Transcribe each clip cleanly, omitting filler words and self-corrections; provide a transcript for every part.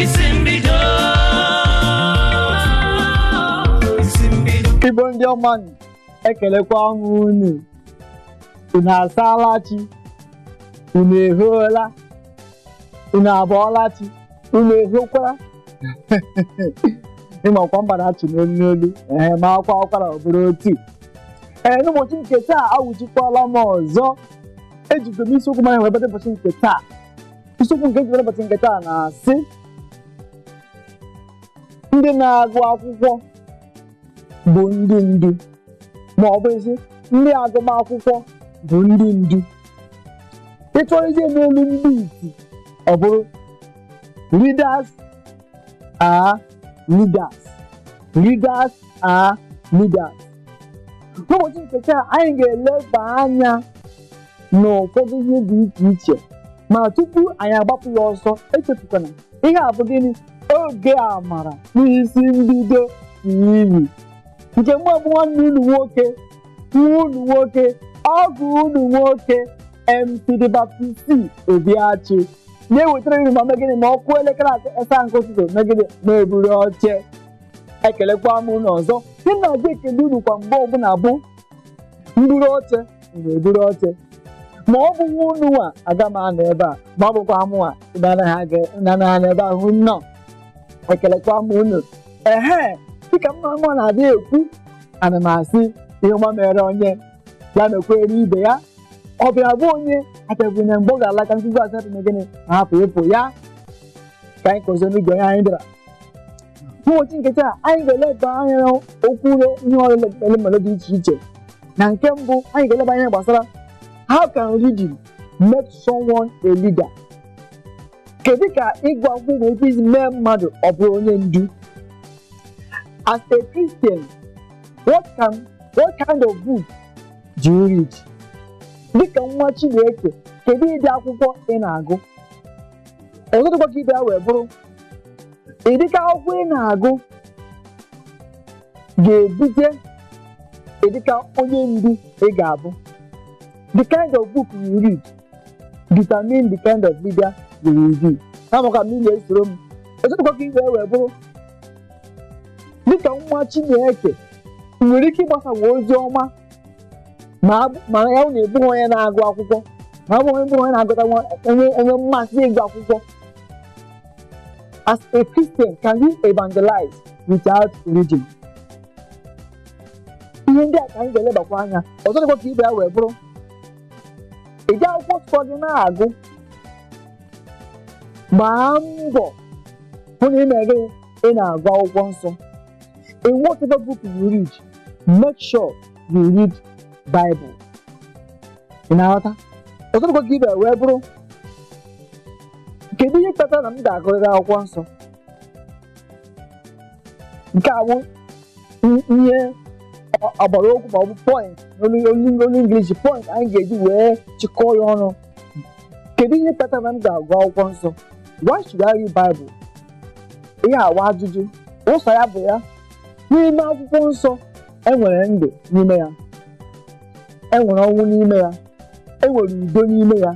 Isi mbido. Isi mbido. Igbo ndị ọma, ekelekwa m unu. Unu asaala chi? Unu ehoola? Unu abọọla chi? Unu ehokwara? Ịmakwa mba na-achị n'olu n'olu. Ee, ma akwa ụkwara ọ bụrụ otu. Ee, n'ụbọchị nke taa, awụchikwala m ọzọ. Ejikwa m isiokwu mara wee bata ụbọchị nke taa. Isiokwu nke ejikwa ụbọchị nke taa na-asị: ndị na-agụ akwụkwọ bụ ndị ndu, ma ọ bụ isi ndị agụmakwụkwọ bụ ndị ndu. Ịchọrọzie n'olu ndị iti, ọ bụrụ "Readers are leaders, readers are leaders." N'ụbọchị nke taa, anyị ga-eleba anya n'ụfọdụ ihe dị iche iche, ma tupu anyị agbapụ ya ọsọ, echefukwana ihe a bụ gịnị? Oge Amara n'Isi Mbido TV, nke mụ bụ nwanne unu nwoke, nwa unu nwoke, ọgụ unu nwoke, MC The Baptist Obiachi na-ewetara unu. Ma megịnị ma ọ kụọ elekere 7 nke ụtụtụ, megịnị ma eburu oche? Ekelekwa m unu ọzọ. Dị na-adị ekele unu kwa mgbe ọbụla bụ mburu oche, unu eburu oche. Ma ọ bụghị unu nwa, aga m anọ ebe a. Ma ọ bụkwa mụnwa, anaghị anọ ebe ahụ nnọọ. Ekelekwa m unu. Ehe, dịka mma mma na-adị ekwu, ana m asị ihe ọma mere onye ya mekwere ibe ya. Ọ bịara bụ onye abịabụ na mgbe ọ ga-alaka nkuzi asatọ na gịnị ma hapụ ịpụ ya. Ka anyị kọzie n'igwe onye anyị bịara n'ụbọchị nke taa. Anyị ga-eleba anya n'okwu ihe ole ma ole dị iche iche. Na nke mbụ, anyị ga-eleba anya gbasara "How can reading make someone a leader?" Kedu ka ịgụ akwụkwọ nwere ike isi mee mmadụ ọ bụrụ onye ndu? As a Christian, what kind of book do you read? Dịka nwa Chineke, kedu ịdị akwụkwọ ị na-agụ? Ọzọ dịkwa ka ibe ya wee bụrụ, ịdịka akwụkwọ ị na-agụ ga-ebute ịdịka onye ndu ị ga-abụ. The kind of book you read determine the kind of leader you will be. Amaka m na-esoro m. Ọzọ dịkwa ka ibe ya wee bụrụ, dịka nwa Chineke, ị nwere ike ịgbasawa ozi ọma ma ya na ebughị onye na-agụ akwụkwọ, ma ọ bụghị onye na-agụta, enwe mmasị ịgụ akwụkwọ? As a Christian, can you evangelize without reading? Ihe ndị a ka anyị ga-elebakwa anya. Ọzọ dịkwa ka ibe ya wee bụrụ, ịdị akwụkwọ nsọ gị na-agụ, gbaa mbọ hụ na ị na-ege, ị na-agụ akwụkwọ nsọ. In whatever book you read, make sure you read Bible. Ị na-aghọta? Ọzọ dịkwa ka ibe wee bụrụ, kedu ihe kpatara na m ga-agụrịrị akwụkwọ nsọ? Nke a bụ ihe ọgbara okwu, ma ọ bụ point n'olu olu English, point anyị ga-eji wee chịkọọ ya ọnụ. Kedu ihe kpatara na m ga-agụ akwụkwọ nsọ? Why should I read Bible? Ihe awa ajụjụ ụsọ ya bụ ya: n'ime akwụkwọ nsọ, enwere ndụ n'ime ya, enwere ọnwụ n'ime ya, enwere udo n'ime ya,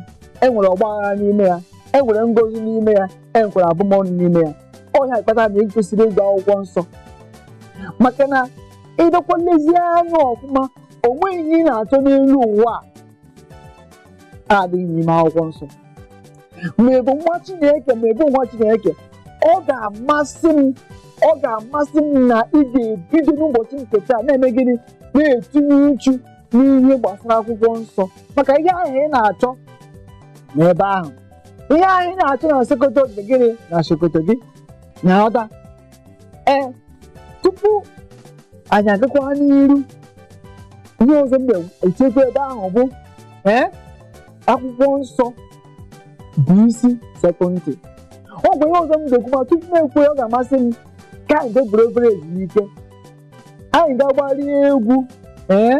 enwere ọgbaghara n'ime ya, enwere ngọzi n'ime ya, enwekwara abụmọnụ n'ime ya. Ọnya kpatara na ị kwesịrị ịgụ akwụkwọ nsọ, maka na ịdọkwa nlezie anya ọfụma, o nweghị ihe ị na-achọ n'elu ụwa a adịghị n'ime akwụkwọ nsọ. Ma ị bụ nwa Chineke, ma ị bụ nwa Chineke, ọ ga-amasị m, ọ ga-amasị m na ị ga-ebido n'ụbọchị nke taa na-eme gịnị? Na-etinye uchu n'ihe gbasara akwụkwọ nsọ, maka ihe ahụ ị na-achọ n'ebe ahụ, ihe ahụ ị na-achọ na Sokoto dị gịnị na Sokoto gị na-aghọta. Ee, tupu anyị agakwa n'iru, ihe ọzọ m ga-echekwa ebe ahụ bụ, ee, akwụkwọ nsọ bụ isi sekpụ ntị. Ọ bụ ihe ọzọ m ga-ekwu, ma tupu m ekwu, ọ ga-amasị m ka anyị ga-eburu obere ezumike, anyị ga-agbarie egwu. Ee,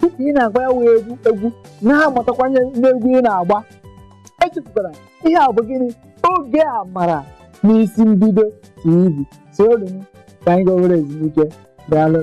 tupu ị na-agba ya wee egwu, egwu na-amụtakwanye n'egwu ị na-agba. Echefukwara ihe a bụ gịnị? Oge Amara n'Isi Mbido TV. Soro m ka anyị ga obere ezumike. Daalụ.